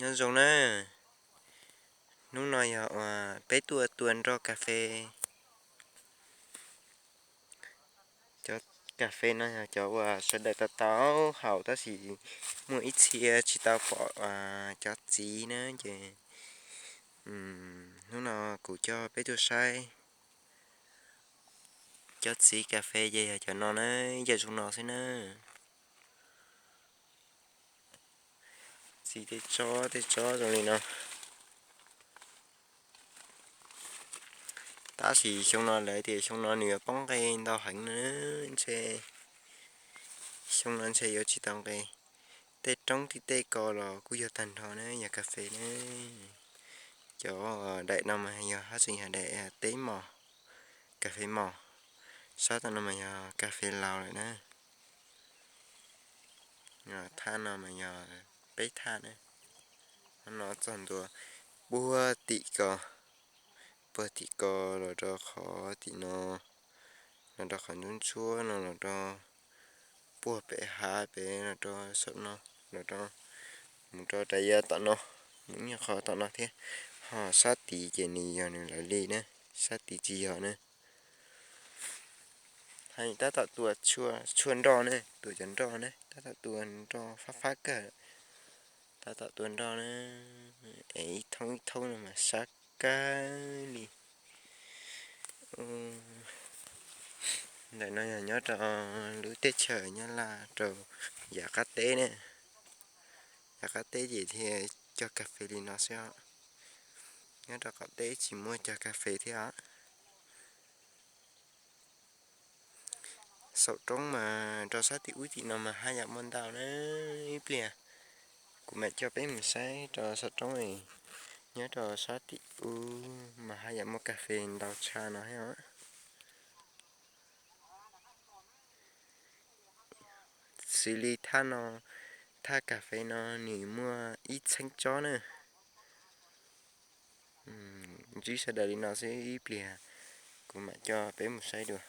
Nyob zoo na, hnub no yog uas peb tuaj tua nroj kas fes. Cov kas fes no yog cov uas sawv daws tau tau haus tab sis muaj ib txhia tsis tau pom cov txiv na ces hnub no kuv coj peb tuaj saib. Cov txiv kas fes ces yog cov no na, ib yam zoo no xwb na. Txiv tej tsob tej tsob zoo li no. Tab sis xyoo no lawv tias xyoo no nws yuav poob nqe ntau heev na, ntshe xyoo no ntshe yuav tsis tau nqe. Tej roob tej tej ko los kuj yog tag nrho na, yog kas fes na. Cov daim no mas yog haj tseem yog daim teb mos, kas fes mos. Sab tom no mas yog kas fes laus lawm na. Thaj no mas yog peb thaj na. Hnub no txog ntua puag tim ko, puag tim ko los rau qhov tim no, los rau qhov ntsuab ntsuab no los rau puag pem hav pem los rau saum no, los rau mus rau rau yav tom no, mus nyob qhov tom no thiab. Ho sab tid ces nws yog nws lawv li na, sab tid tsis yog na. Hais tab tom tua tshuaj nroj ne, tua cov nroj ne, tab tom tua nroj fab fab kawg. Tab tom tua nroj ne, es ib thoob ib thoob no mas sab kawg li. Ntawm no yog nyob rau lub teb chaws Nyab Laj rau yav qab teb ne. Yav qab teb ces thiaj cog kas fes li no xwb os. Nyob rau qaum teb tsis muaj cog kas fes thiab os. Saum roob mas rau sab tim ub tim no mas haj yam muaj ntau na. Ib pliag kuv mam coj peb mus saib rau saum roob, nyob rau sab tim ub mas haj yam muaj kas fes ntau tshaj no thiab os. Xws li thaj no, thaj kas fes no nws muaj ib txheeb tsob na. Ntsib sawv daws li no xwb, ib pliag kuv mam coj peb mus saib dua.